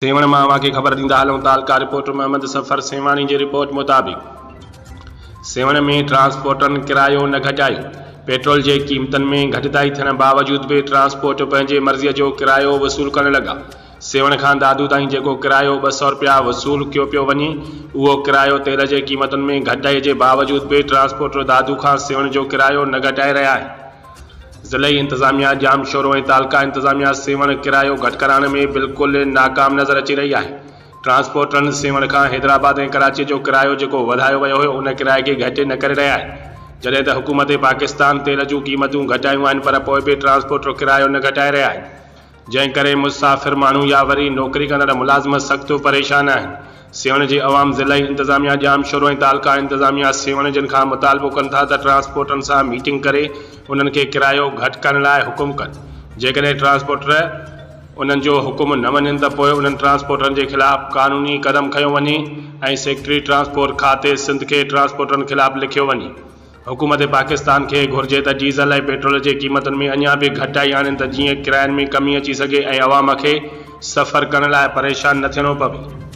سيوهڻ مان اوهان کي خبر ڏيندا هلون تعلقه رپورٽر محمد صفر سيوهاڻي جي رپورٽ مطابق سيوهڻ ۾ ٽرانسپورٽرن ڪرايو نه گهٽايو، پيٽرول جي قيمتن ۾ گهٽتائي ٿيڻ باوجود به ٽرانسپورٽ پنهنجي مرضي جو ڪرايو وصول ڪرڻ لڳا، سيوهڻ کان دادو تائين جيڪو ڪرايو 200 رپيا وصول ڪيو پيو وڃي اهو ڪرايو تيل جي قيمتن ۾ گهٽتائي جي باوجود به ٽرانسپورٽر دادو کان سيوهڻ جو ڪرايو نه گهٽائي رهيا آهن. ضلعي انتظاميا ڄامشورو ۽ تعلقه انتظاميا سيوهڻ ڪرايو گهٽ ڪرائڻ ۾ بلڪل ناڪام نظر اچي رهي آهي. ٽرانسپورٽرن سيوهڻ کان حيدرآباد ۽ ڪراچي جو ڪرايو جيڪو وڌايو ويو هيو ان ڪرائي کي گهٽ نه ڪري رهيا آهن. جڏهن ته حڪومت پاڪستان تيل جون قيمتون گهٽايون آهن پر پوء به ٽرانسپورٽر ڪرايو نه گهٽائي رهيا آهن. جنهن ڪري مسافر ماڻهو يا وري نوڪري ڪندڙ ملازم سخت پريشان آهن. سيوهڻ جي عوام ضلعي انتظاميا ڄامشورو ۽ تعلقه انتظاميا سيوهڻ جن کان مطالبو ڪن ٿا ته ٽرانسپورٽرن سان ميٽنگ ڪري انهن کي ڪرايو گهٽ ڪرڻ لاء حڪم ڪن جيڪڏهن ٽرانسپورٽر انهن جو حڪم نه مڃين ته پوء انهن ٽرانسپورٽرن جي خلاف قانوني قدم کنيو وڃي ۽ سيڪريٽري ٽرانسپورٽ کاتي سنڌ کي ٽرانسپورٽرن خلاف لکيو وڃي. حڪومت پاڪستان کي گهرجي ته ڊيزل ۽ پيٽرول جي قيمتن ۾ اڃا به گهٽتائي آڻين ته جيئن ڪراين ۾ ڪمي اچي سگهي ۽ عوام کي سفر ڪرڻ لاء پريشان نه ٿيڻو پوي.